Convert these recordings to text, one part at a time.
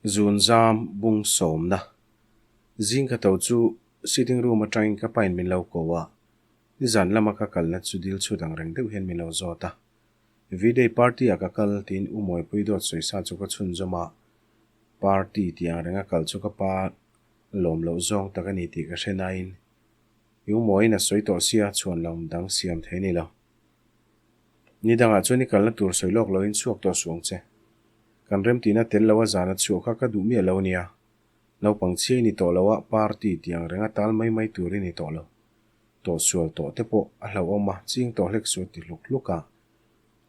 Zunzam bung sawmna zing ka to chu sitting room atangin ka pain min lo ko a, nizan lama ka kalna chu dil chhut ang reng deuh hian min lo zawt a. V-day party ah ka kal tiin U Mawipui dawt sawisa chu ka chhunzawm a, party tih ang renga kal chu ka pa lawm loh zawng tak a ni tih ka hre nain U Mawiin a sawi tawh sia chhuan lo dang siam thei a ni lo. Ni dangah chuan i kalna tur sawi lawk loin chhuak tawh suh ang che. Kan remtihna tel lo a zana chhuah kha ka duh miah lo nia. Naupang chhiai ni tawh loa party tih ang renga tal mai mai tur i ni tawh lo. Tawhsual tawh te pawh a hlauhawm a, ching tawh hlek suh ti hluk hluk a.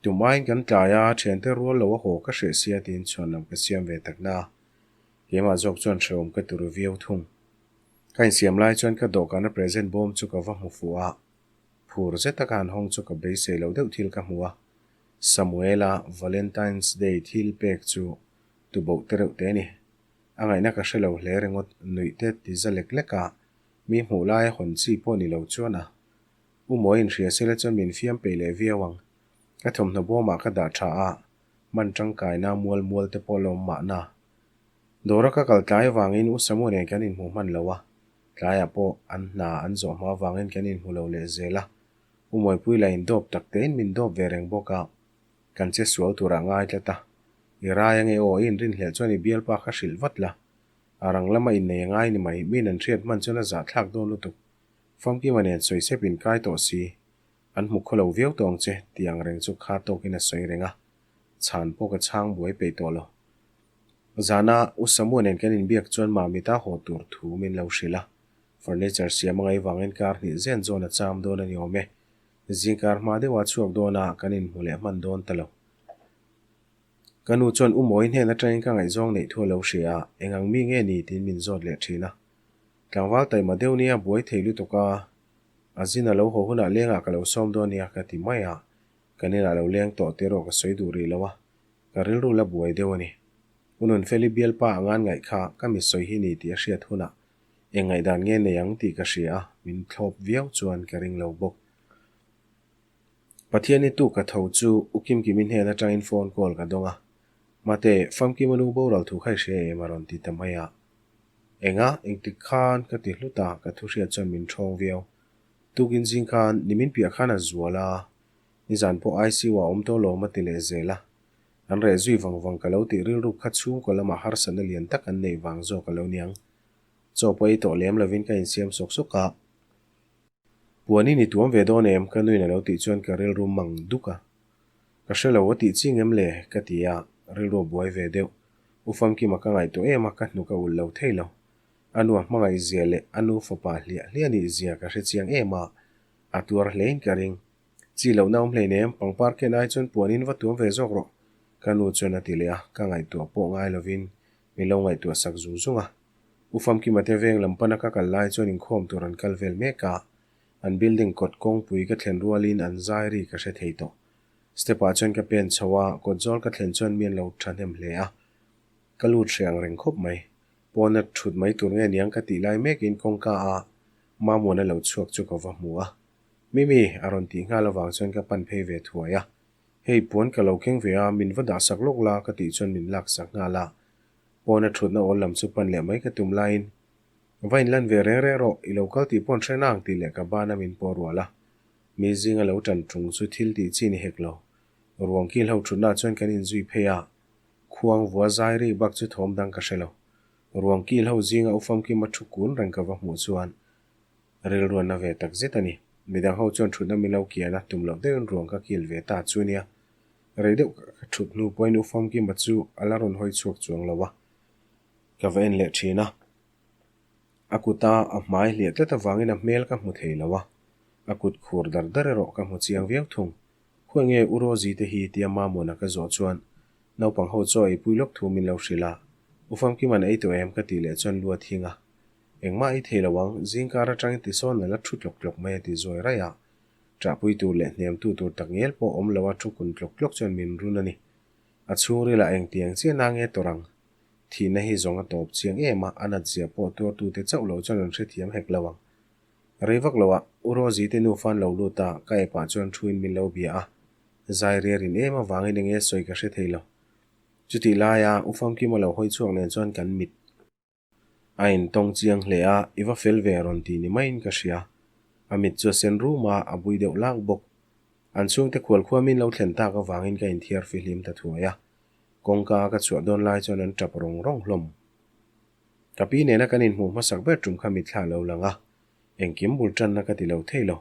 Tum aiin kan tlai a, thiante rual lo a haw ka hreh sia tiin chhuan lam ka siam ve tak na a. Keimah zawk chuan hrehawm ka turu viau thung. Ka insiam lai chuan ka dawhkana present bawm chu ka va hmu fuh a. Phur zet taka han hawng chu ka beisei lo deuh thil ka hmu a, Samuela Valentine's Day thil pek chu tuboh te reuh te a ni. A ngaihna ka hre lo hle ringawt, nuih te ti za lek lek a, mi hmuh laia hawn chi pawh ni lo chuan a U Mawi inhria sela chuan min fiam peih leh viau ang. Ka thawmhnaw bawmah ka dah tha a, hman tangkaina mual mual te pawh la awm mahna. Dawra ka kal tlai avangin U Samu nen kan inhmu hman lo a, tlaiah pawh an hna an zawh hma avangin kan inhmu lo leh zel a. U Mawipui lah indawp tak tein min dawp ve reng bawk a, kan che sual turah ngai tlat a. I rai ange aw, i inrinhlelh chuan i bialpa kha hrilh vat la. A rang lama innei a ngai ni mai, min an hriat hman chuan a zahthlak dawn lutuk. Famkima nen sawi sep in kai tawh si, an hmu khaw lo viau tawh ang che tih ang reng chu kha tawkin a sawi reng a, chhan pawh ka chhang buai peih tawh lo. Zana U Samua nen kan inbiak chuan Mamita haw tur thu min lo hrilh a, furniture siam a ngaih vangin kar hnih zen zawn a cham dawn a ni awm e. Zingkar hma deuha chhuak dawna kan inhmu leh hman dawn ta lo. Ka nu chuan U Mawi hnen atangin ka ngaihzawng neih thu a lo hria a, eng ang mi nge ni tiin min zawt leh thin a. Tlangval taima deuh nia buai thei lutuk a, a zin a lo haw hunah lengah ka lo sawm dawn nia ka ti mai a, kan inah lo leng tawh tih erawh ka sawi duh rih lo a. Ka rilru la buai deuh a ni. U Nunfeli bialpa a ngan ngaih kha ka mi sawi hi ni tih a hriat hunah eng ngaihdan nge nei ang tih ka hria a, min thlawp viau chuan ka ring lo bawk. Pathian i tu ka tho chu U Kimkimi hnen atangin phone call ka dawng a, Mate, Famkima nu boral thu kha i hria em a rawn ti ta mai a. Enga, engtik khan ka ti hlut a, ka thu hriat chuan min thawng viau. Tukin zing khan nimin piah khan a zual a, Nizan pawh ICU ah awm tawh lawm a ti leh zel a. An reh zui vang vang ka lo tih rilru kha chhungkaw lamah harsatna lian tak an neih vang zawk a lo niang. Chaw pawh ei tawh lem lovin ka insiam sawk sawk a. Puanin i tuam ve dawn em? Ka nuin a lo tih chuan ka rilru mang duk a. Ka hre lo a tih ching em le? Ka ti a, rilru a buai ve deuh. U Famkima ka ngaihtuah em a, ka hnuk a ulh lo thei lo. A nu a hmangaih zia leh a nu fapa hliah hliah nih zia ka hre chiang em a, a tuar hlein ka ring. Chi loh na awm hleinem, pangpar ken ai chuan puanin va tuam ve zawk rawh, ka nu chuan a ti leh a, ka ngaihtuah pawh ngai lovin min lo ngaihtuah sak zung zung a. U Famkima te veng lam pana ka kal lai chuan inkhawm tur an kal vel mek a, an building kawt kawngpui ka thlen rualin an zai ri ka hre thei tawh. Step ah chuan ka pen chho a, kawt zawl ka thlen chuan mi an lo thahnem hle a, ka lut hreh ang reng khawp mai. Pawna thut mai tur nge niang ka tih lai mekin kawngka a Mamuana lo chhuak chu ka va hmu a. Mimi, a rawn tih nghal avang chuan ka pan phei ve thuai a. Hei, puan ka lo keng ve a, min va dah sak lawk la ka tih chuan min lak sak nghal a. Pawna thutna awl lam chu pan leh mai ka tum laiin, Va inlan ve reng reng rawh, i lo kal tih pawn hre nang tih leh ka bana min pawh rual a. Mi zinga lo tan tung chu thil tih chi ni hek lo. Ruang kil ho thutnaah chuan kan inzui phei a, khuang vua zai rik bak chu thawm dang ka hre lo. Ruang kil ho zinga u famkima thu kun reng ka va hmuh chuan Rilruanna ve tak zet a ni. Midang ho chuan thutna min lo kian a, tum loh deuhin ruang ka kil ve ta chu nia. Rei deuh ka thut hnu pawhin U Famkima chu a la rawn hawi chhuak chuang lo a, ka va en leh thin a. A kuta a hmai hliah tlat avangin a hmel ka hmu thei lo a, a kut khur dar dar erawh ka hmu chiang viau thung. Khawi nge U Rosie te hi tia Mamawna ka zawh chuan naupang ho chaw eipui lawk thu min lo hrilh a, U Famkima'n ei tawh em ka tih leh chuan lu a thing a. Engmah i thei lo ang, zingkar atangin tisawn a la thu tlawk tlawk mai a ti zawi raih a. Ṭahpui tur leh hnemtu tur tak ngial pawh awm lo a thu kun tlawk tlawk chuan min run a ni. A chhungrilah engtiang chiah na nge tawrh ang? Thihna hi zawng a tawp chiang em a, a nat zia pawh tuartute chauh lo chuan an hrethiam hek lo ang. Rei vak loah U Rosie te nufa an lo lut a, ka epah chuan thuin min lo bia a. Zai riarin em avangin enge sawi ka hre thei lo. Chutih laia U Famkima lo hawi chhuak nen chuan kan mit a intawng chiang hle a, i va fel ve rawn ti ni maiin ka hria. A mit chu a sen rum a, a bui deuh lak bawk. An chhungte khual khua min lo thlen tak avangin ka inthiar fihlim ta thuai a. Kawngka ka chhuah dawn lai chuan an tap rawng rawng hlawm. Ka pi nena kan inhmuh hmasak ber tum kha mitthla a lo lang a, engkim bul tanna ka ti lo thei lo.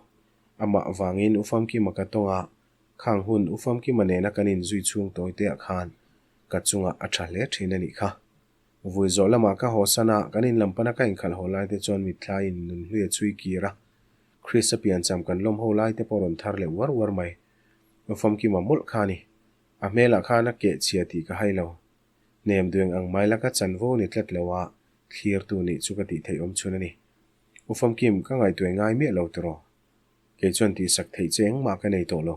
Amah avangin U Famkima ka tawng a, khang hun U Famkima nena kan inzui chhung tawi te ah khan ka chungah a tha hle thin a nih kha. Vui zawh lamah ka haw san a, kan inlam pana ka inkhalh haw lai te chuan mitthla in nunhlui a chhui kir a, Chris-a piancham kan lawm ho lai te pawh rawn thar leh uar uar mai. U Famkima mawlh kha a ni. A hmelah khan a keh chhia tih ka hai lo. Hnem dueng ang mai la ka chanvo ni tlat lo a, thlirtu nih chu ka tih theih awm chhun a ni. U Famkim, ka ngaihtuah ngai miah lo tiraw? Kei chuan tihsak theih che engmah ka nei tawh lo.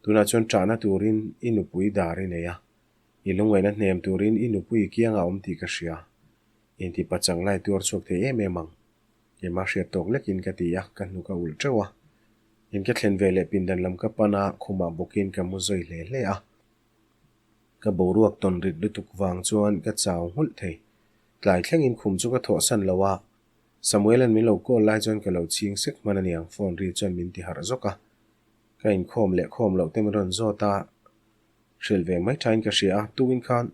Tunah chuan ṭahna turin i nupui dar i nei a, i lungngaihna hnem turin i nupui i kiangah awm tih ka hria. Inti pachang lai tuar chhuak thei em em ang. Keimah hriat tawk lekin ka ti a, ka hnuk a ulh ṭeuh a. In ka thlen ve leh pindan lam ka pan a, khumah bawkin ka mu zawi hle hle a. Ka boruak tawn rit lutuk vang chuan ka chau nghulh thei. Tlai thlengin khum chu ka thawhsan lo a, Samuel-a'n min lo call lai chuan ka lo chhing sek hman aniang, phone ri chuan min ti harh zawk a. Ka inkhawm leh khawm loh te min rawn zawt a, hrilh ve mai thain ka hria a, tukin khan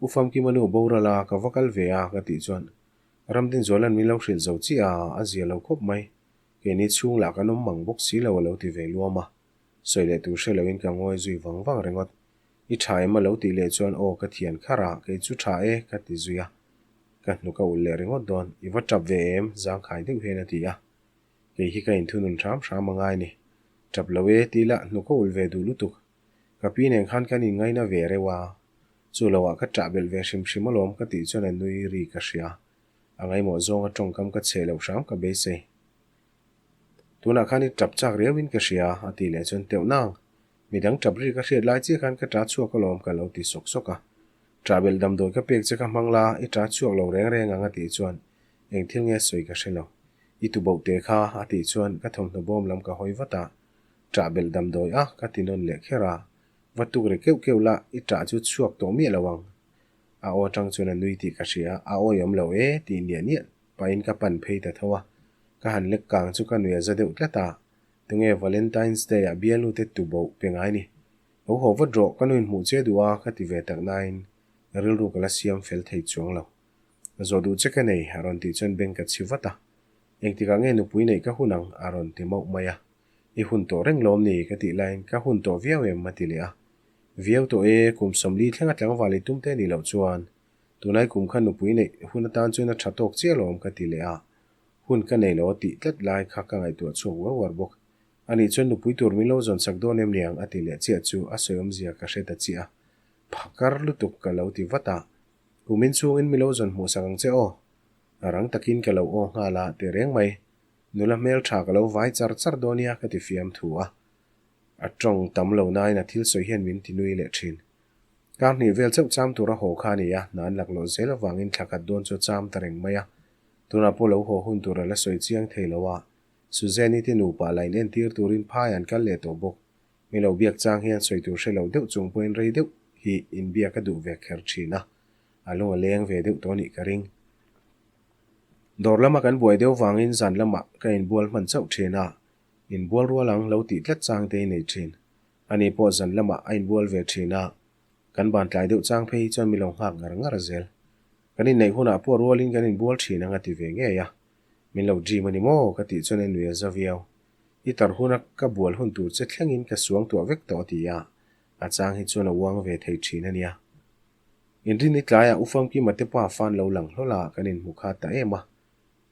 U Famkima nu boral a, ka va kal ve a ka tih chuan Ramdinzuala'n min lo hrilh zo chiah a, a zia lo khawp mai. Keini chhung lah kan awm mang bawk si lo a lo ti ve luam a. Sawi leh tur hre loin ka ngawi zui vang vang ringawt. I tha em a lo tih leh chuan aw ka thian kharh a, kei chu tha e ka ti zui a. Ka hnuk a ulh leh ringawt dawn, i va tap ve em? Zangkhai deuh hian a ti a. Kei hi ka inthunun hram hram a ngai ni. Tap lo e ti la, hnuk a ulh ve duh lutuk. Ka pi nen khan kan inngaina ve reuh a. Chu lo ah ka ṭah belh ve hrim hrim alawm ka tih chuan a nui ri ka hria. A ngaimawh zawnga tawngkam ka cheh loh hram ka beisei. Tunah khan i tap chak riauin ka hria, a tih leh chuan teuh nang. Midang tap ri ka hriat lai chiah khan ka ṭah chhuak alawm ka lo ti sawk sawk a. Ṭah belh damdawi ka pek che ka hmang la, i ṭah chhuak lo reng reng ang a tih chuan eng thil nge sawi ka hre lo. I tuboh te kha, a tih chuan ka thawmhnaw bawm lam ka hawi vat a. Ṭah belh damdawi a, ka ti nawn leh kher a. Va tuk ri keuh keuh la, i ṭah chu chhuak tawh miah lo ang. A aw aṭang chuan a nui tih ka hria, a awiawm lo e tih niah niah pahin ka pan phei ta tho a, ka han lek kang chu ka nui a za deuh tlat a, tunge Valentine's Day ah bialnu te tuboh pe ngai ni? Lo haw vat rawh, ka nuin hmuh che duh a ka ti ve tak nain rilru ka la siam fel thei chuang lo. Zawh duh che ka nei, a rawn tih chuan beng ka chhi vat a, engtikah nge nupui neih ka hun ang? a rawn ti mauh mai a, i hun tawh reng lawm ni? ka tih laiin ka hun tawh viau em? a ti leh a, viau tawh e, kum 40 thlenga tlangval i tum te nih loh chuan Tunlai kum kha nupui neih hun atan chuan a tha tawk chiah alawm ka ti leh a, hun ka nei lo a tih tlat lai kha ka ngaihtuah chhuak uar uar bawk. Anih chuan nupui tur min lo zawn sak dawn em niang a ti leh chiah chu a sawi awmzia ka hre ta chiah a, phakar lutuk ka lo ti vat a, kumin chhungin mi lo zawn hmuh sak ang che aw. A rang takin ka lo aw nghal a ti reng mai, nula hmeltha ka lo vai char char dawn nia ka ti fiam thu a, a tawng tam lo nain a thil sawi hian min ti nui leh thin. Kar hnih vel chauh cham tur a haw kha a ni a, hna an laklawh zel avangin thla khat dawn chu a cham ta reng mai a. Tunah pawh lo haw hun tur a la sawi chiang thei lo a, Suzanne-i te nupa la inentir turin phai an kal leh tawh bawk. Mi lo biak chang hian sawi tur hre lo deuh chung pawhin rei deuh hi inbiak a duh ve kher thin a, a lung a leng ve deuh tawh nih ka ring. Dawr lama kan buai deuh vangin zan lamah ka inbual hman chauh thin a, inbual rual ang lo tih tlat chang te i nei thin. Ani pawh zan lamah a inbual ve thin a, kan ban tlai deuh chang phei hi chuan mi lo nghak ngar ngar zel. Kan inneih hunah pawh rualin kan inbual thin ang a ti ve ngei a. Min lo dream a ni maw? ka tih chuan a nui a za viau. I tar huna ka bual hun tur che thlengin ka suang tuah vek tawh a ti a, a chang hi chuan a uang ve thei thin a nia. Inrinni tlaiah U Famkima te pa fan lo lang hlawl a, kan inhmu kha ta em a.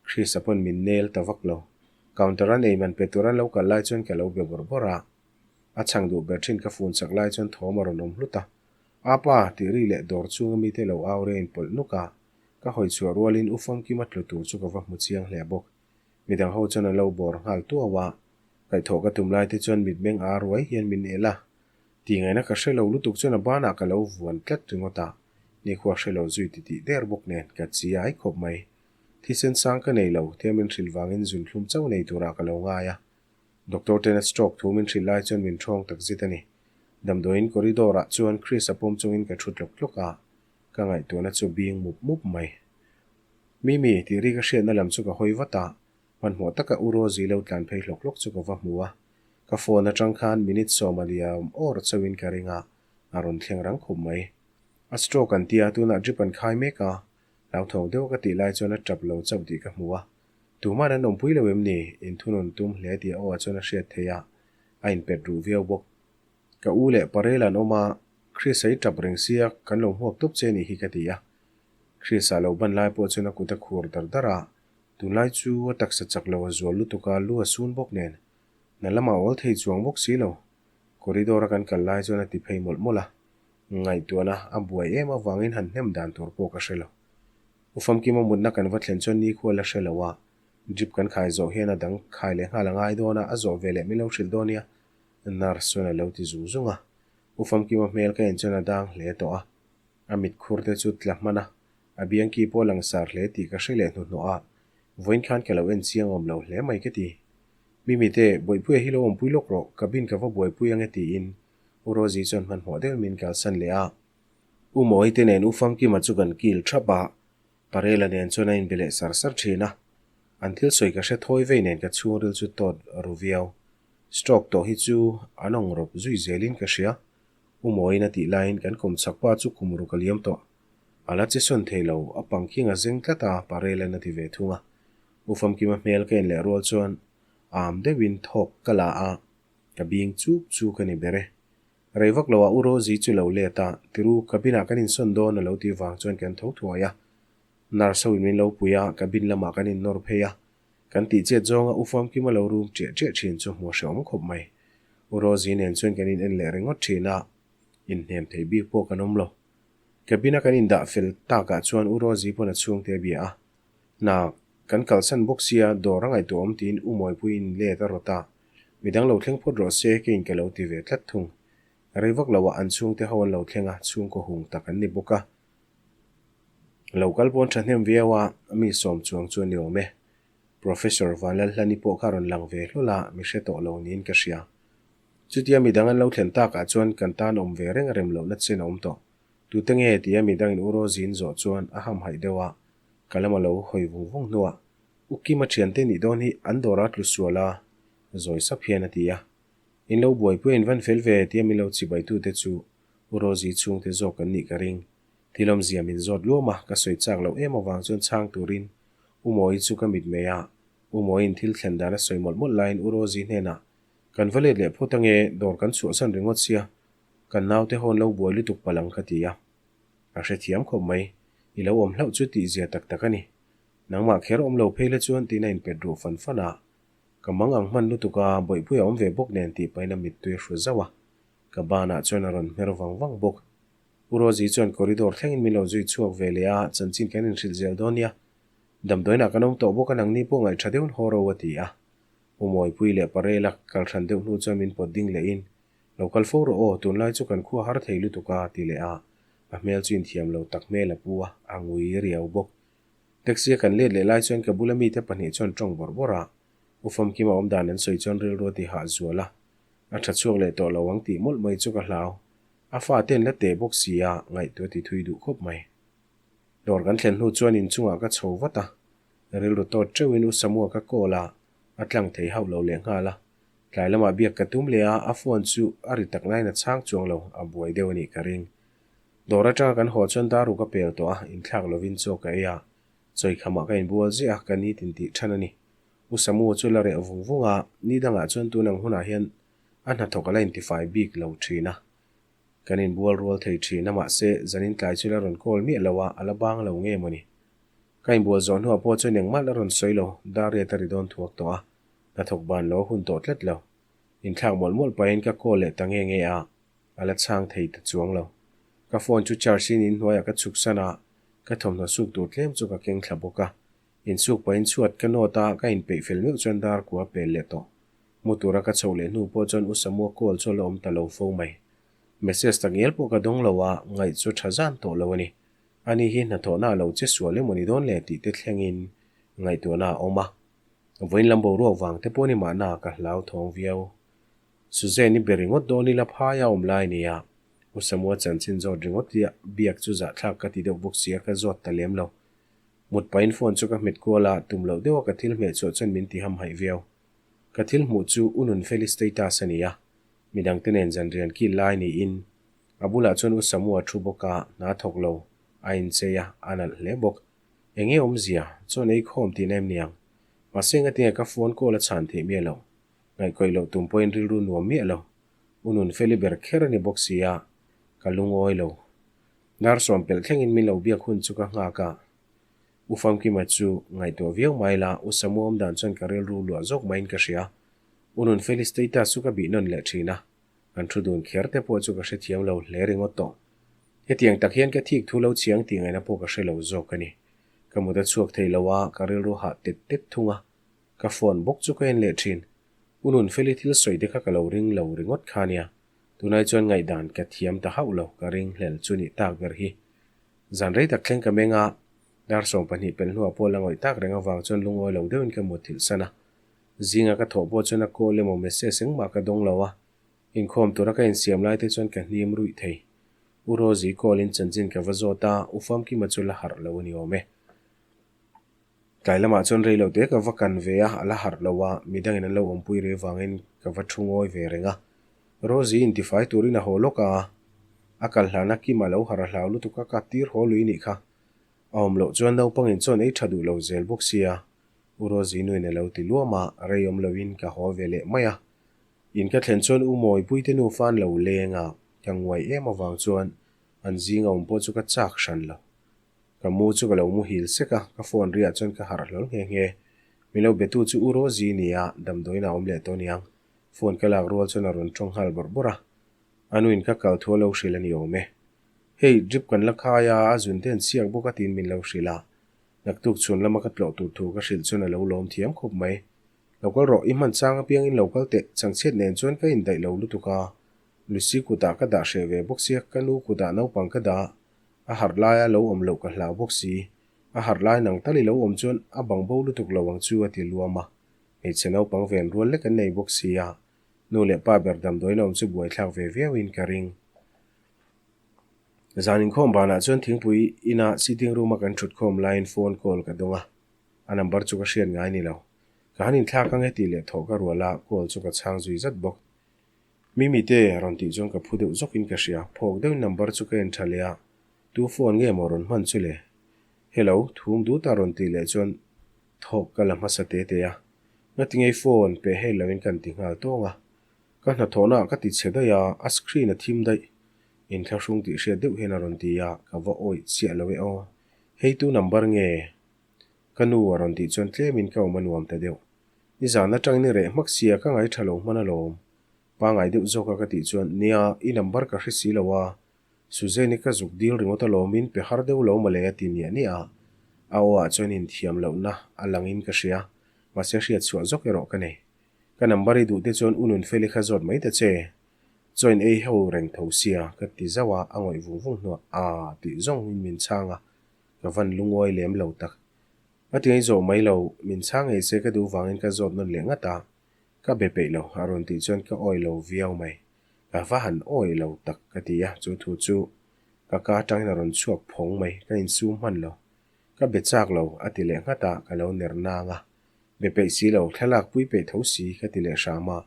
Chris-a pawn min nel ta vak lo. Counter-a nei man pe tura lo kal lai chuan ka lo be bawrh bawrh a. A chhang duh ber thin ka fun chak lai chuan thawm a rawn awm hlut a. Apa! tih ri leh dawr chhunga mite lo au re in pawlh nuk a. Ka hawi chhuah rualin U Famkima tlu tur chu ka va hmu chiang hle bawk. Midang ho chuan an lo bawr nghal tuau a. Kaihthawh ka tum lai te chuan mitmeng a ruai hian min el a. Tih ngaihna ka hre lo lutuk chuan a banah ka lo vuan tlat ringawt a. Nikhua hre lo zui titih der bawk nen ka chi ai khawp mai. Thisen sang ka nei lo, tia min hrilh vangin zunthlum chauh nei turah ka lo ngai a. Doctor ten a stroke thu min hrilh lai chuan min ṭhawng tak zet a ni. Damdawiin corridor ah chuan Chris a pawm chungin ka thu tlawk tlawk a, ka ngaihtuahna chu bing mup mup mai. Mimi, tih ri ka hriatna lam chu ka hawi vat a, hmanhmawh taka U Rosie lo tlan phei hlawk hlawk chu ka va hmu a. Ka phone atang khan minute sawma liam awr chauhin ka ring a, a rawn thleng rang khawp mai. A stroke an tia, tunah drip an khai mek a, hlauthawng deuh ka tih lai chuan a tap lo chauh tih ka hmu a. Tuman an awmpui lo em ni? Inthunun tum hle tih a aw ah chuan a hriat theih a, a inpet ruh viau bawk. Ka u leh Parel an awm a, Chris-a i tap reng sia, kan lo hmuak tawp che nih hi ka ti a. Chris-a lo ban lai pawh chuan a kut a khur dar dar a, tunlai chu a taksa chak lo a zual lutuk a, lu a sun bawk nen. Na lamah awl thei chuang bawk si lo. Corridor a kan kal lai chuan a ti phei mawlh mawlh a, ngaihtuahna a buai em avangin han hnem dan tur pawh ka hre lo. U Famkima mutna kan va thlen chuan nikhua la hre lo a, drip kan khai zawh hian a dang khai leh nghal a ngai dawn a, a zawh ve leh min lo hrilh dawn nia, nurse chuan a lo ti zung zung a. U Famkima hmel ka en chuan a dang hle tawh a, a mit khur te chu tla hman a, a biangki pawh a langsar hle tih ka hre leh hnuhnawh a, vawiin khan ka lo en chiang awm lo hle mai ka ti. Mimite, Bawihpuia hi lo awmpui lawk rawh, cabin ka va buaipui ange tiin U Rosie chuan hmanhmawh deuhin min kalsan leh a. U Mawite nen U Famkima chu kan kil thap a, Parela nen chuan a inbe leh sar sar thin a. An thil sawi ka hre thawi vei nen ka chhungril chu tawt ru viau. Stroke tawh hi chu an awng rawp zui zelin ka hria. U Mawiin a tih laiin kan kawm chak pa chu kum ruk a liam tawh. A la che sawn thei lo, a pangkhing a zeng tlat a, Parela'n a ti ve thung a. U Famkima hmel ka en leh rual chuan am deuhin thawk ka la a, ka bing chuk chuk a ni ber e. Rei vak loah U Rosie chu lo let a, Tiru, cabin ah kan insawn dawn a lo tih vang chuan kan tho thuai a. Nurse ho in min lo pui a, cabin lamah kan innawr phei a. Kan tih chet zawnga U Famkima lo rum ṭiah ṭiah ṭhin chu hmuh hrehawm khawp mai. U Rosie nen chuan kan in en leh ringawt ṭhin a, inhnem thei bik pawh kan awm lo. Cabin a kan indah fel takah chuan U Rosie pawn a chhungte a bia a. Hna kan kalsan bawk sia dawr a ngaihtuah awm tiin U Mawipuiin let a rawt a, midang lo thleng phawt rawh se keiin ka lo ti ve tlat thung. Rei vak loah an chhungte ho an lo thleng a, chhungkaw hung tak an ni bawk a. Lo kal pawn thahnem viau a, mi sawm chuang chu a ni awm e. Professor Vanlalhlani pawh kha rawn lang ve hlawl a, mi hre tawh lo niin ka hria. Chutia midang an lo thlen takah chuan kan tan awm ve reng rem lohna chen a awm tawh. Tute nge tia midangin U Rosie-in zawh chuan a hamhaih deuh a, Ka lam a lo hawi vung vung hnuah U Kima thiante nih dawn hi an dawr a tlu sual a, zawi sap hian a ti a. In lo buaipui a in van fel ve tia min lo chibaitute chu U Rosie chhungte zawk an nih ka ring. Thil awmzia min zawt luam a, ka sawi chak loh em avang chuan chhang turin U Mawii chu ka mitmei a, U Mawiin thil thlen dan a sawi mawlh mawlh laiin U Rosie hnenah Kan va let leh phawt ange, dawr kan chhuahsan ringawt sia, kan naute ho an lo buai lutuk palh ang ka ti a. A hrethiam khawp mai. I lo awm hlauh chu tih zia tak tak a ni. Nangmah kher awm lo phei la chuan tiin a inpet ruh fan fan a. Ka mang ang hman lutuk a, bawihpui a awm ve bawk nen tih pahin a mittui a hru zauh a. Ka banah chuan a rawn hmer vang vang bawk. U Rosie chuan corridor thlengin min lo zui chhuak ve leh a, chanchin kan inhrilh zel dawn nia. Damdawiinah kan awm tawh bawk a, nangni pawh ngaihṭha deuhin haw ro a ti a. U Mawipui leh Parela kalhran deuh hnu chuan min pawt ding lehin, Lo kal fo rawh aw, tunlai chu kan khua har thei lutuk a, ti leh a, a hmel chu inthiam lo tak hmel a pu a, a ngui riau bawk. Taxi a kan let leh lai chuan ka bula mite pahnih chuan tawng bawrh bawrh a, U Famkima awmdan an sawi chuan rilru a ti hah zual a, a tha chhuak leh tawh lo ang tih mawlh mai chu ka hlau. A fate an la teh bawk si a, ngaihtuah ti thui duh khawp mai. Dawr kan thlen hnu chuan inchungah ka chho vat a, rilru tawt teuhin U Samua ka call a, a tlang thei hauh lo leh nghal a. Tlai lamah biak ka tum leh a, a phone chu a ri tak laiin a chhang chuang lo, a buai deuh a nih ka ring. Dawr atanga kan haw chuan dar ruk a pel tawh a, inthlak lovin chaw ka ei a, chawikhamah ka inbual ziah a, ka ni tin tih than a ni. U Samu chu la reh vung vung a, ni dangah chuan tun ang hunah hian a hnathawk a la intifai bik lo thin a. Kan inbual rual thei thin a, mahse zanin tlai chu la rawn call miah lo a, a la bang lo nge mawni. Ka inbual zawh hnuah pawh chuan engmah la rawn sawi lo, dar riat a ri dawn thuak tawh a, Hnathawk ban lo a hun tawh tlat lo. Inthlak mawlh mawlh pahin ka call leh ta nge nge a, a la chhang thei ta chuang lo. Ka phone chu charge in inhnuaiah ka chhuk san a, ka thawmhnaw suk tur tlem chu ka keng thla bawk a. Insuk pahin chhuat ka nawt a, ka inpeih fel meuh chuan dar kua pel leh tawh. Mu tura ka chhoh leh hnu pawh chuan U Samua call chu a la awm ta lo fo mai. Message tak ngial pawh ka dawng lo a, ngaih chu tha zan tawh lo a ni. Ani hi hnathawhna a lo che sual emaw ni dawn le tih te thlengin ngaihtuahna a awm a. Vawiin lam boruak vang te pawh ni mahna ka hlau thawng viau. Suzanne-i be ringawt dawn ila phaia awm lai nia. U Samua chanchin zawt ringawt tia biak chu zahthlak ka ti deuh bawk sia ka zawt ta lem lo. Mut pahin phone chu ka hmet kual a, tum loh deuha ka thil hmeh chhuah chuan min ti hamhaih viau. Ka thil hmuh chu U Nunfeli status a ni a, midangte nen zanrian kil lai niin a bulah chuan U Samua thu bawk a, hna thawk lo a inchei a, a nalh hle bawk. Eng nge awmzia? Chuan ei khawm tihna em niang? Mahse ngatinge ka phone call a chhan theih miah loh? Ngaihkawih loh tum pawhin rilru nuam miah lo. U Nunfeli ber kher a ni bawk si a, ka lungawi lo. Dar sawm pelh thlengin min lo biak hun chu ka nghak a. U Famkima chu ngaihtuah viau mai la, U Samu awm dan chuan ka rilru luah zawk maiin ka hria. U Nunfeli status chu ka bih nawn leh thin a, kan thu dun kher te pawh chu ka hrethiam lo hle ringawt tawh. Hetiang tak hian ka thik thu lo chiang tih ngaihna pawh ka hre lo zawk a ni. Ka mut a chhuak thei lo a, ka rilru hah tet tet thung a. Ka phone bawk chu ka en leh thin. U Nunfeli thil sawi te kha ka lo ring lo ringawt kha nia. Tunai chuan ngaihdan ka thiam ta hauh lo, ka ring hlel chu nih tak ber hi. Zan rei tak thleng ka meng a, dar 12 pelh hnuah pawh la ngawih tak reng avang chuan lungawi lo deuhin ka mutthilh san a. Zinga ka thawh pawh chuan a call emaw message engmah ka dawng lo a, inkhawm tura ka insiam lai te chuan ka hnim ruih thei. U Rosie call in chanchin ka va zawt a, U Famkima chu la harh lo a ni awm e. Tlai lamah chuan rei lo te ka va kan ve a, a la harh lo a, midangin an lo awmpui rei vangin ka va thu ngawi ve reng a. Rosie intifai turin a haw lawk a, a kal hlana Kima lo harh a hlau lutuk a, ka tir haw lui nih kha. A awm loh chuan naupangin chuan ei tha duh lo zel bawk sia, U Rosie nuin a lo ti luam a, rei awm loin ka haw ve leh mai a. In ka thlen chuan U Mawipuite nufa an lo leng a, ka nguai em avang chuan an zinga awm pawh chu ka chak hran lo. Ka mu chu ka lo muhil sek a, ka phone riah chuan ka harh hlawl nghe nghe. Min lo betu chu U Rosie nia, damdawiin a awm leh tawh niang. Phone ka lak rual chuan a rawn tawng nghal bawrh bawrh a. A nuin ka kal thu a lo hrilh a ni awm e. Hei, drip kan la khai a, a zun te an chhiak bawk a tiin min lo hrilh a. Naktuk chhun lama ka tlawh tur thu ka hrilh chuan a lo lawm thiam khawp mai. Lo kal rawh, i hman chang apiangin lo kal teh, changchhiat nen chuan ka indaih lo lutuk a. Lucy kutah ka dah hreh ve bawk sia, ka nu kutah naupang ka dah. A harh laia lo awm loh ka hlau bawk si. A harh lai nang tal i lo awm chuan a bang bo lutuk lo ang chu a ti luam a. Hmeichhe naupang ven rual lek an nei bawk si a. Nu leh pa ber damdawiin a awm chu buaithlak ve viauin ka ring. Zan inkhawm banah chuan thingpui ina sitting room a kan thut khawm laiin phone call ka dawng a. A number chu ka hriat ngai ni lo. Ka han inthlak ang e tih leh thawh ka rual a, call chu ka chhang zui zat bawk. Mimi te rawn tih chuan ka phu deuh zawkin ka hria, phawk deuhin number chu ka en tha leh a, tu phone nge maw rawn hman chu le? Hello, thum dut a rawn tih leh chuan thawk ka la hmasa te te a, ngatingei phone pe hei loin kan ti nghal tawng a, ka hnathawhna ah ka ti chhe daih a, a screen a thim daih, inthlahrung tih hriat deuh hian a rawn ti a, ka va awih chiah lo e aw, hei tu number nge? Ka nu a rawn tih chuan tlemin ka awm a nuam ta deuh. I zan atangin i reh hmak sia ka ngaih tha lo hman alawm. Pangai deuh zawk a ka tih chuan, Nia, i number ka hre si lo a, Suzanne-i ka zuk dil ringawt alawmin pe har deuh lo mawle a ti niah niah a. A aw ah chuan inthiam lohna a langin ka hria, mahse hriat chhuah zawk erawh ka nei. Ka number i duh te chuan u Nunfeli kha zawt mai ta che. Chaw in ei ho reng tho sia ka ti zauh a, a ngawih vung vung hnuah aa tih zawngin min chhang a, ka van lungawi lem lo tak. A ti ngei zawh mai lo, min chhang ngei se ka duh vangin ka zawt nawn leh ngat a, ka be peih lo a rawn tih chuan ka awi lo viau mai. Ka va han awi lo tak ka ti a, chu thu chu ka ka atangin a rawn chhuak phawng mai, ka insum hman lo. Ka be chak lo a ti leh nghat a, ka lo ner nang a. Be peih si lo, thlalak pui peih tho si ka ti leh hram a,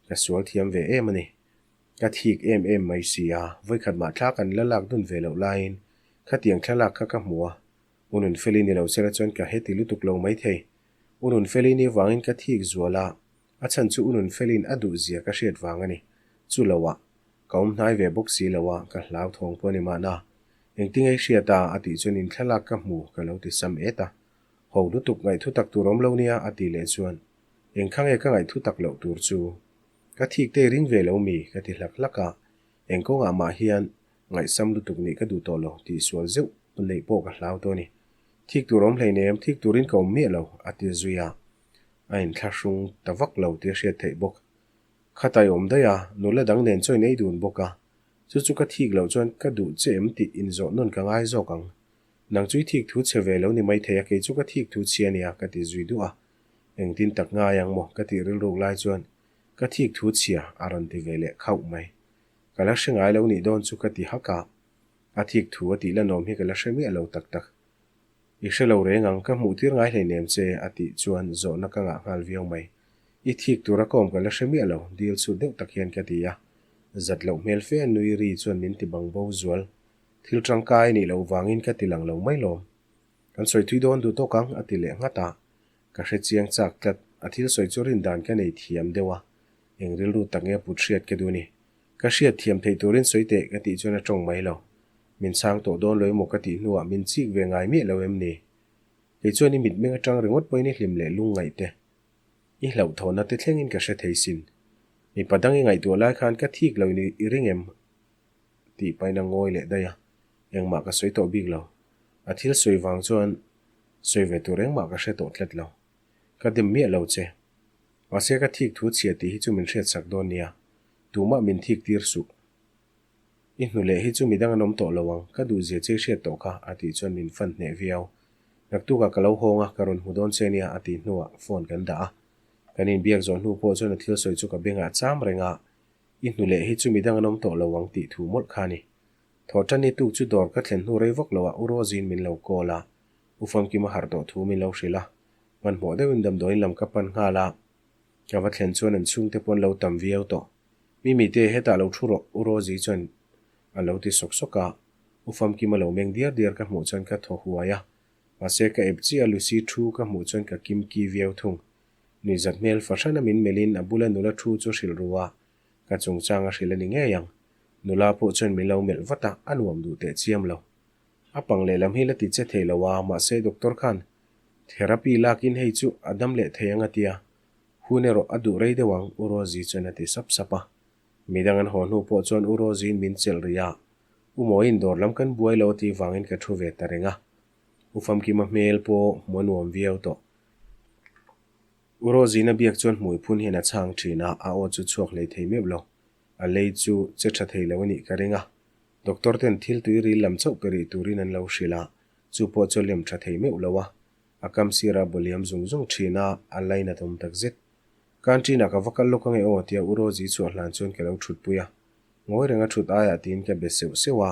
ka sual thiam ve em a ni. Ka thik em em mai si a, vawikhat mah thla kan la lak dun ve loh laiin khatiang thlalak kha ka hmu a, U Nunfeli ni lo sela chuan ka heti lutuk lo maithei. U Nunfeli ni vangin ka thik zual a, a chhan chu U Nunfeli'n a duh zia ka hriat vang a ni. Chu lo ah, ka awm hnai ve bawk si lo a, ka hlauthawng pawh a ni mahna. Engtin ei hriat a, a tih chuan inthlalak ka hmu ka lo ti sam et a. Ho lutuk ngaihthu tak tur awm lo nia, a tih leh chuan, Engkha nge ka ngaihthu tak loh tur chu? Ka thik te i ring ve lo mi? ka ti hlak hlak a. Eng kawngah mah hian Ngaihsam lutuk nih ka duh tawh lo tih sual zeuh neih pawh ka hlau tawh a ni. Thik tur awm hleinem, thik turin ka awm miah lo, a ti zui a. A inthlahrung ta vak lo tih a hriat theih bawk. Khat a i awm daih a, nula dang nen chaw in ei dun bawk a. Chu chu ka thik loh chuan ka duh che em tih inzawh nawn ka ngai zawk ang. Nang chu i thik thu chhe ve lo ni maithei a, kei chu ka thik thu chhia nia, ka ti zui duh a. Engtin tak ngai ang maw ka tih rilruk lai chuan. Ka thik thu chhia a rawn ti ve leh khauh mai. Ka la hre ngai lo nih dawn chu ka ti hak a. A thik thu a tih la nawm hi ka la hre miah lo tak tak. I hre lo reng ang, ka hmuh tir ngai hleinem che a tih chuan zawhna ka ngah nghal viau mai. I thik tura ka awm ka la hre miah lo, dil chhut deuh tak hian ka ti a. Zat loh hmel fe a nui ri chuan min ti bang bo zual. Thil tangkai nih loh vangin ka ti lang lo mai lawm. Kan sawi thui dawn duh tawk ang a ti leh nghat a. Ka hre chiang chak tlat, a thil sawi chu rin dan ka nei thiam deuh a, eng rilru tak nge put hriat ka duh ni. Ka hriat thiam theih turin sawi teh ka tih chuan a tawng mai lo. Min chhang tawh dawn lo emaw ka tih hnuah min chik ve ngai miah lo em ni? Kei chuan i mitmeng atang ringawt pawhin i hlim leh lungngaih te, i hlauhthawhna te thlengin ka hre thei sin. Mipa dang i ngaihtuah lai khan ka thik lo in i ring em? Tih pahin a ngawi leh daih a, engmah ka sawi tawh bik lo. A thil sawi vang chuan sawi ve tur engmah ka hre tawh tlat lo. Ka dem miah lo che. Mahse ka thik thu chhia tih hi chu min hriatsak dawn nia. Tumah min thik tir suh. I hnu leh hi chu midang an awm tawh lo ang, ka duh zia che i hriat tawh kha, a tih chuan min fan hneh viau. Naktukah ka lo hawng a, ka rawn hmu dawn che nia, a tih hnuah phone kan dah a. Kan inbiak zawh hnu pawh chuan a thil sawi chu ka bengah cham reng a, I hnu leh hi chu midang an awm tawh lo ang tih thu mawlh kha a ni. Thawhṭanni tuk chu dawr ka thlen hnu rei vak loah U Rozi'n min lo call a, U Famkima harh tawh thu min lo hrilh a. Hmanhmawh deuhin damdawiin lam ka pan nghal a, ka va thlen chuan an chhungte pawh an lo tam viau tawh. Mimite, hetah lo thu rawh, U Rozi chuan a lo ti sawk sawk a. U Famkima lo meng diar diar ka hmuh chuan ka thaw huai a, mahse ka ep chiah a Lucy thu ka hmuh chuan ka kimki viau thung. Nuihzat hmel fahrana min melhin a bula nula thu chu hrilh ru a, ka chungchang a hrilh a ni ngei ang. Nula pawh chuan min lo melh vat a, a nuam duh teh chiam lo. A pang lehlam hi la ti che thei lo a, mahse doctor khan therapy lakin hei chu a dam leh thei ang a tia, hun erawh a duh rei deuh ang, U Rosie chuan a ti sap sap a. Midang an haw hnu pawh chuan U Rosie-in min chelh rih a, U Mawiin dawr lam kan buai lo a tih vangin ka thu ve ta reng a. U Famkima hmel pawh hmu a nuam viau tawh. U Rosina biak chuan hmui phun hian a chhang thin a, a aw chu chhuak hlei thei meuh lo. A lei chu che tha thei lo a nih ka ring a. Doctor ten thil tui ril lam chauh pe rih turin an lo hrilh a, chu pawh chu a lem tha thei meuh lo a. A kam sirah a bawliam zung zung thin a, a lainat awm tak zet. Canteen ah ka va kal lawk ange aw tia U Rosie chhuah hlan chuan ka lo thutpui a. Ngawi renga thut aiah tiin ka be seuh seuh a,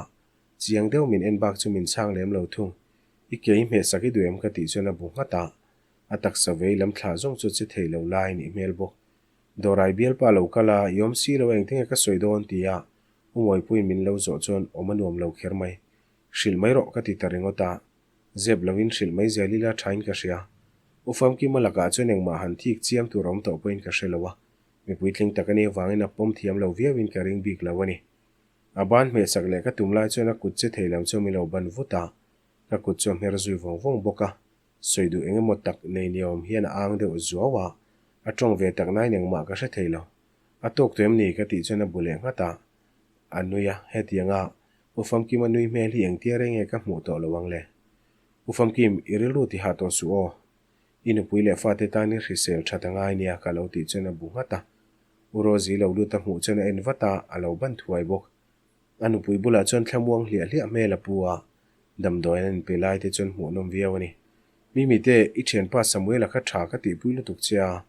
chiang deuh min en bak chu min chhang lem lo thung. I ke i hmehsak i duh em ka tih chuan a bu nghat a, a taksa vei lam thlah zawng chu che thei lo lai nih hmel bawk. Dawrai bialpa lo kal a, i awm si lo a engtin nge ka sawi dawn ti a, U Mawipuiin min lo zawh chuan awm a nuam lo kher mai. Hrilh mai rawh ka ti ta ringawt a, zep lovin hrilh mai zel ila thain ka hria. U Famkima lakah chuan engmah han thik chiam tur a awm tawh pawhin ka hre lo a, mipui tling tak a nih avangin a pawm thiam lo viauin ka ring bik lo a ni. A ban hmehsak leh ka tum lai chuan a kut che thei lam chu min lo ban vut a, Ka kut chu a hmer zui vawng vawng bawk a, sawi duh eng emaw tak nei ni awm hian a ang deuh zuau a, a tawng ve tak nain engmah ka hre thei lo. A tawk tawh em ni ka tih chuan a bu leh nghat a, a nui a, hetianga U Famkima nui hmel hi engtia reng nge ka hmuh tawh lo ang le? U Famkim, i rilru ti hah tawh suh aw. I nupui leh fate tan i hrisel that a ngai nia ka lo tih chuan a bu nghat a. U Rosie lo lut a hmuh chuan a en vat a, a lo ban thuai bawk. A nupui bulah chuan thlamuang hliah hliah hmel a pu a, damdawiin an inpe lai te chuan hmuhnawm viau a ni. Mimi te, i thianpa Samuela kha tha ka tihpui lutuk che a,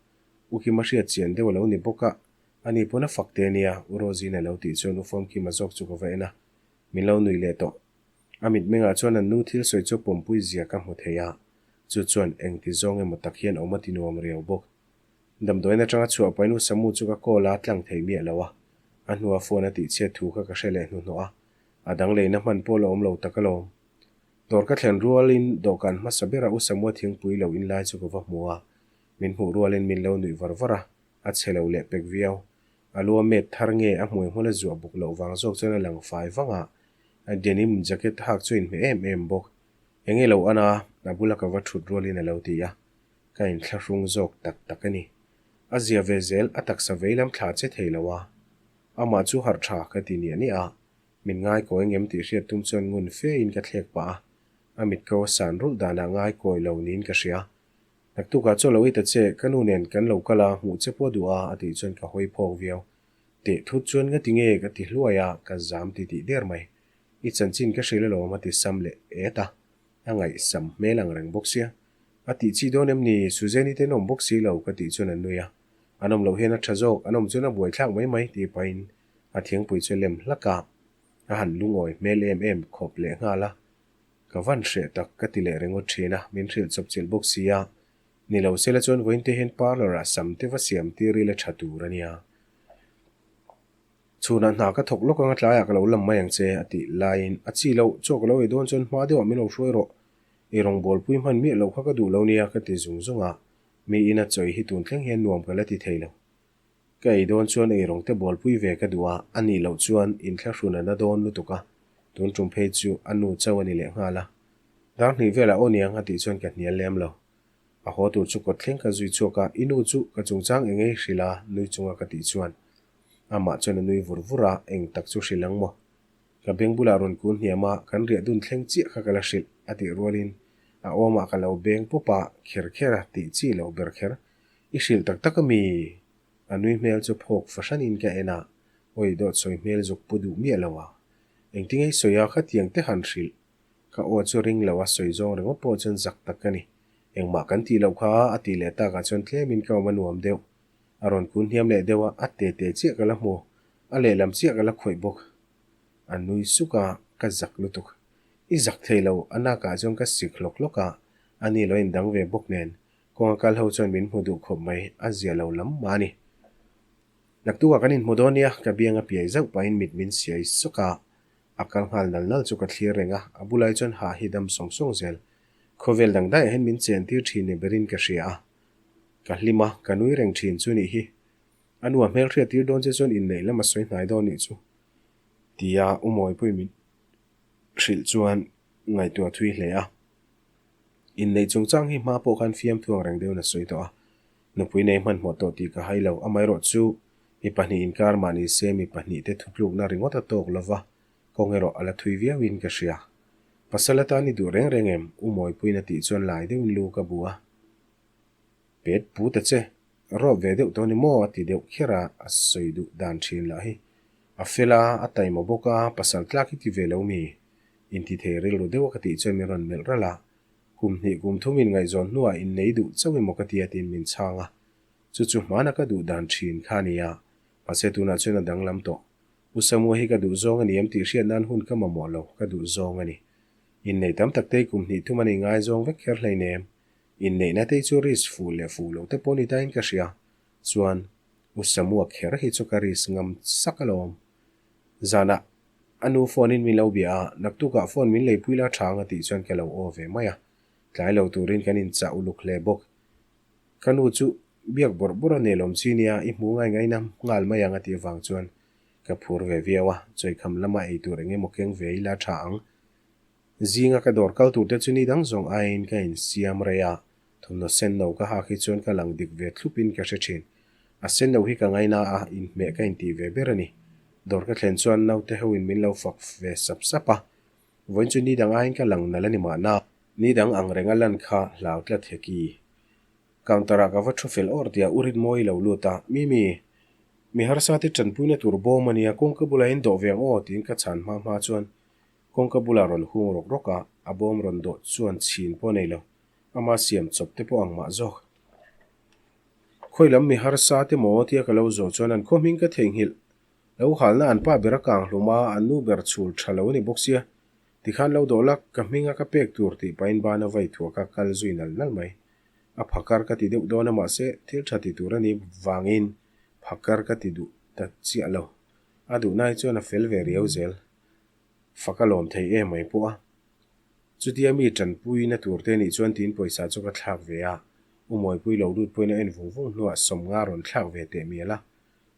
U Kima hriat chian deuh a lo ni bawk a, ani pawn a fak te nia, U Rosina lo tih chuan U Famkima zawk chu ka va en a, min lo nuih leh tawh. A mitmengah chuan an nu thil sawi chu pawmpui zia ka hmu thei a, chu chuan engti zawng emaw tak hian awm a ti nuam riau bawk. Damdawiin atanga chhuah pahin U Samu chu ka call a, tlang thei miah lo a. A hnua phone a tihchhiat thu kha ka hre leh hnuhnawh a, a dang leina hman pawh la awm lo tak alawm. Dawr ka thlen rualin dawhkan hmasa bera U Samua thingpui lo in lai chu ka va hmu a, min hmuh rualin min lo nuih var var a, a chhe lo leh pek viau. A lu a met thar nge a hmui hmul a zuah buk loh vang zawk chuan a lang fai vang a, a denim jacket hak chu a inhmeh em em bawk. Enge lo an a, a bula ka va thut rualin a lo ti a. Ka inthlahrung zawk tak tak a ni. A zia ve zel, a taksa vei lam thla che thei lo a. Amah chu harh tha ka ti niah niah a, min ngaikawi ngem tih hriat tum chuan ngun fe in ka thlek pah a, a mitko a san rulh danah ngaikawi lo niin ka hria. Naktukah chaw lo ei ta che, ka nu nen kan lo kal a, hmuh che pawh duh a, a tih chuan ka hawi phawk viau. Teh thut chuan nga ti nge ka ti hluai a, ka zam ti tih der mai. I chanchin ka hrilh alawm a ti sam leh et a, a ngaihsam hmel ang reng bawk sia. A tih chi dawn em ni? Suzanne-i te an awm bawk si lo ka tih chuan a nui a. An awm loh hian a tha zawk, an awm chuan a buaithlak mai mai tih pahin a thingpui chu lem hlak a, a han lungawi hmel em em khawp leh nghal a. Ka van hreh tak ka ti leh ringawt thin a, min hrilh chawp chilh bawk si a. Ni lo sela chuan vawiin te hian parlour ah sam te va siam tir ila tha tur a nia. Chhunah hna ka thawk lawk anga tlaiah ka lo lam mai ang che a tih laiin a chi loh chaw ka lo ei dawn chuan hma deuhah min lo hruai rawh. I rawngbawlpui hman miah loh kha ka duh lo nia ka ti zung zung a, mi ina chawi hi tun thleng hian nuam ka la ti thei lo. Ka ei dawn chuan ei rawng te bawlpui ve ka duh a, a nih loh chuan inthlahrun a na dawn lutuk a, tun tum phei chu a nu chauh a ni leh nghal a. Dar hnih velah aw niang a tih chuan ka hnial lem lo. A haw tur chu kawt thleng ka zui chhuak a, i nu chu ka chungchang eng ei hrilh a nui chunga ka tih chuan amah chuan a nui vur vur a, eng tak chu hrilh ang maw? Ka beng bulah rawn kun hniam a, kan riah dun thleng chiah kha ka la hrilh a tih rualin a awmah ka lo beng pawp a, kher kher a tih chi loh ber kher. I hrilh tak tak a mi? A nui hmel chu phawk fahranin ka en a, awi dawt sawi hmel zuk pu duh miah lo a. Engtinge i sawi a khatiang te han hrilh? Ka aw chu ring lo a sawi zawng ringawt pawh chuan zak tak ka ni. Engmah kan tih loh kha a tih leh takah chuan tlemin ka awm a nuam deuh. A rawn kun hniam leh deuh a, a te te chiah ka la hmu. A lehlam chiah ka la khawih bawk. A nui suk a, ka zak lutuk. I zak thei lo, a nakah chuan ka sik hlawk hlawk a, a ni lo indang ve bawk nen. Kawnga kal ho chuan min hmu duh khawp mai, a zia lo lam mah a ni. Naktukah kan inhmu dawn nia, ka biang a piai zauh pahin mit min siai sawk a, a kal nghal nal nal chu ka thlir reng a, a bulai chuan hah hi dam sawng sawng zel. Khawvel dang daiah hian min chen tir thin ni berin ka hria a, ka hlim a, ka nui reng thin chu nih hi. A nu a hmelhriat tir dawn che chuan inneih lam a sawi hnai dawn nih chu, tia U Mawipui min hrilh chuan ngaihtuah thui hle a. Inneih chungchang hi hma pawh khan fiamthu ang reng deuhin a sawi tawh a, nupui nei hmanhmawh tawh tih ka hai lo. Amaherawhchu, mi pahnih inkar mah ni se mi pahnih te thutlukna ringawt a tawk lo va, kawng erawh a la thui viauin ka hria. Pasal atan i duh reng reng em? U Mawipuiin a tih chuan lai deuhin lu ka bu a. Pet pu ta che, rawp ve deuh tawh ni maw? a ti deuh kher a, a sawi duh dan thin lah hi. A fel a, a taima bawk a, pasal tlak i ti ve lo mi? Intithei rilru deuh a ka tih chuan min rawn melh ralh a, Kum hnih kum thum in ngaihzawn hnuah innei duh chauh emaw ka ti a tiin min chhang a. Chu chu hmana ka duh dan thin kha a ni a, mahse tunah chuan a danglam tawh. U Samua hi ka duh zawng a ni em tih hriat nan hun ka mamawh lo, ka duh zawng a ni. Innei tam tak te hi kum hnih thum a ni ngaizawng vek kher hleinem. Inneihna te hi chu risk fuh leh fuh lo te pawh ni tain ka hria. Chuan, U Samua kher hi chu ka risk ngam sak alawm. Zanah a nu phone in min lo bia a, naktukah phone min leipui la tha ang a tih chuan ka lo aw ve mai a. Tlai lo turin kan inchah uluk hle bawk. Ka nu chu biak bawrh bawrh a nelawm chi nia, i hmu ngai ngai na nghal mai ang a tih avang chuan ka phur ve viau a, chawikham lama ei tur eng emaw keng ve ila tha ang. Zinga ka dawr kal tur te chu ni dang zawng aiin ka insiam rei a, Thawmhnaw sen no ka hak hi chuan ka lang dik ve thlup in ka hre thin. A sen no hi ka ngaina a, inhmeh ka intih ve ber a ni. Dawr ka thlen chuan naute ho in min lo fak ve sap sap a. Vawiin chu ni dang aiin ka lang nalh a ni mahna. Ni dang ang reng a lan kha hlau tlat heki. Counter ah ka va thu fel awr tia U Rinmawi lo lut a, Mimi, mi harsa te tanpuina tur bawm a nia, kawngka bulah in dawh ve ang aw tiin ka chhan hma hma chuan kawngka bulah rawn hung rawk rawk a, a bawm rawn dawh chuan chhin pawh a nei lo. Ama siam chawp te pawh ang mah zawk. Khawi lam mi harsa te maw tia ka lo zawh chuan an khaw hming ka theihnghilh. Lo halna an pa ber a kang hlum a, an nu ber chhul tha lo a ni bawk sia. Tikhan lo dawh lak, ka hming a ka pek tur tih pahin ban a vai thuak a kal zui nal nal mai. A phakar ka ti deuh dawn a mahse thil tha ti tur a nih vangin phakar ka ti duh ta chiah lo. A duhna hi chuan a fel ve riau zel. Fak a lawm thei em mai pawh a. Chutia mi tanpuina tur te nih chuan tiin pawisa chu ka thlak ve a, U Mawipui lo lut pawhin a en vung vung hnuah sawmnga rawn thlak ve teh mial a.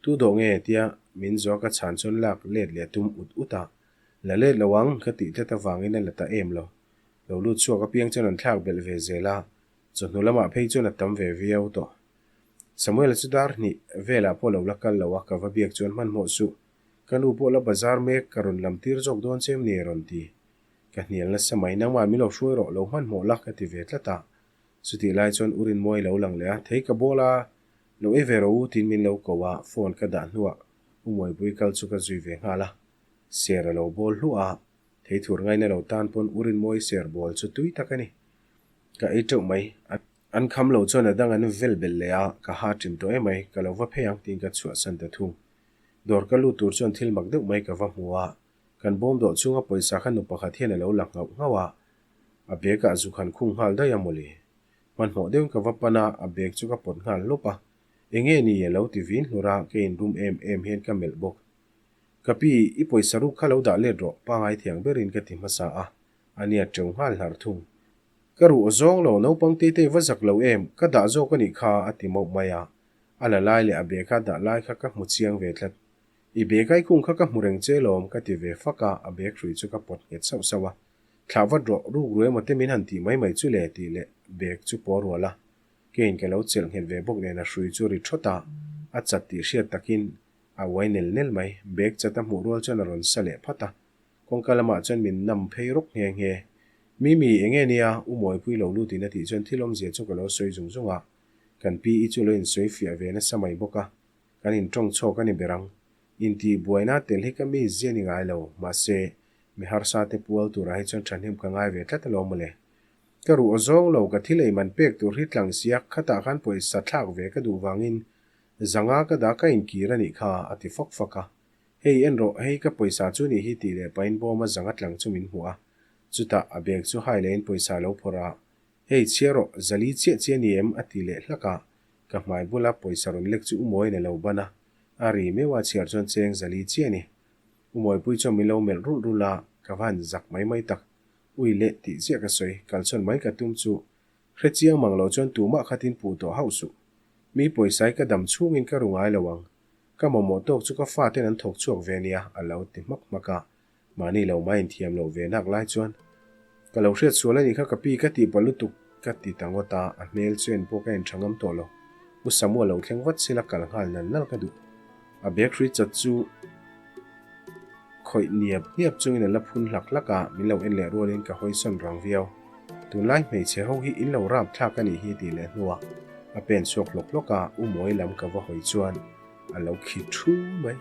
Tu dawh nge tia min zuah ka chhan chuan lak let leh tum ut ut a, la let lo ang ka tih tlat avangin a la ta em lo. Lo lut chhuak apiang chuan an thlak belh ve zel a, chawhnu lamah phei chuan a tam ve viau tawh. Samuel-a chu dar hnih velah pawh lo la kal lo a, ka va biak chuan hmanhmawh suh. Ka nu pawh la bazar mek ka rawn lam tir zawk dawn che em ni rawn ti. Ka hnial nasa mai, nangmah min lo hruai rawh, lo hmanhmawh la ka ti ve tlat a. Chutih lai chuan U Rinmawi lo lang leh a, thei ka bawl a, lo ei ve rawh u tiin min lo ko a, phone ka dah hnuah U Mawipui kal chu ka zui ve nghal a. Ser a lo bawl hluah a, thei thur ngaina lo tan pawn U Rinmawi ser bawl chu tui tak a ni. Ka ei teuh mai. An kham lo chuan a dang an vel belh leh a, ka ha ṭim tawh emai, ka lo va phei ang tiin ka chhuahsan ta thung. Dawr ka lut tur chuan thil mak deuh mai ka va hmu a, kan bawm dawh chhunga pawisa kha nu pakhat hian a lo la nghauh nghauh a, a bag ah zuk han khung nghal daih a mawle. Hmanhmawh deuhin ka va pan a, a bag chu ka pawt nghal lawp a, enge ni a lo ti vin hlur a, ka inrum em em hian ka melh bawk. Ka pi, i pawisa ruk kha lo dah let rawh, pangai thiang berin ka ti hmasa a, a nia teuh nghal hlar thung. Ka ruh zawng lo, naupang te te va zak lo em, ka dah zawk a nih kha, a ti mauh mai a. A la lai leh a bag a dah lai kha ka hmu chiang ve tlat. I bag ai kung kha ka hmu reng che lawm, ka ti ve fak a, a bag hrui chu ka pawt nghet sauh sauh a. Thlah vat rawh, ruk ru emaw te min han tih mai mai chu le, tih leh bag chu paw rual a. Keiin ka lo chelh nghet ve bawk nen a hrui chu ri thawt a, a chat tih hriat takin a uai nel nel mai. Bag chat a hmuh rual chuan a rawn sa leh phat a. Kawngka lamah chuan min nam phei rawk nghe nghe. Mimi, enge nia? U Mawipui lo lutin a tih chuan thil awmzia chu ka lo sawi zung zung a. Kan pi i chu lo insawi fiah ve nasa mai bawk a. Kan intawng chhawk a ni ber ang. Intih buaina tel hi ka mi zia ni ngai lo. Mahse, mi harsa te pual turah hi chuan thahnem ka ngai ve tlat alawm mawle. Ka ruh aw zawng lo, ka thil ei man pek tur hi tlang siak khatah khan pawisa thlak ve ka duh vangin zanga ka dah ka inkir a nih kha, a ti fak fak a. Hei en rawh, hei ka pawisa chu nih hi tih leh pain bawma zanga tlang chu min hmuh a. Chutah a bag chu hai lehin pawisa a lo phawrh a, Hei chhia rawh, zali chiah chiah ni em? a ti leh hlak a. Ka hmai bula pawisa rawn lek chu U Mawiin a lo ban a, a ri meuh a chhiar chuan cheng zali chiah a ni. U Mawipui chuan min lo melh rulh rulh a, ka va han zak mai mai tak. Ui leh tih chiah ka sawi, kalchhawn mai ka tum chu hre chiang mang lo chuan tumah khatin puh tawh hauh suh. Mi pawisa hi ka dam chhungin ka ru ngai lo ang. Ka mamawh tawk chu ka faten an thawk chhuak ve nia, a lo ti hmak hmak a. Mahni lo mai inthiam loh ve nak lai chuan, Ka lo hriat sual a nih kha ka pi ka tih palh lutuk ka ti ta ngawt a, a hmel chu en pawh ka en tha ngam tawh lo. U Samu a lo thleng vat sila kal nghal nal nal ka duh. A bag hrui chat chu khawih niap niap chungin a la phun hlak hlak a, min lo en leh rualin ka hawi sawn rang viau. Tunlai hmeichhe ho hi in lo rap thlak a nih hi tih leh hnuah a pen chhuak hlawk hlawk a, U Mawi lam ka va hawi chuan a lo khi thu mai.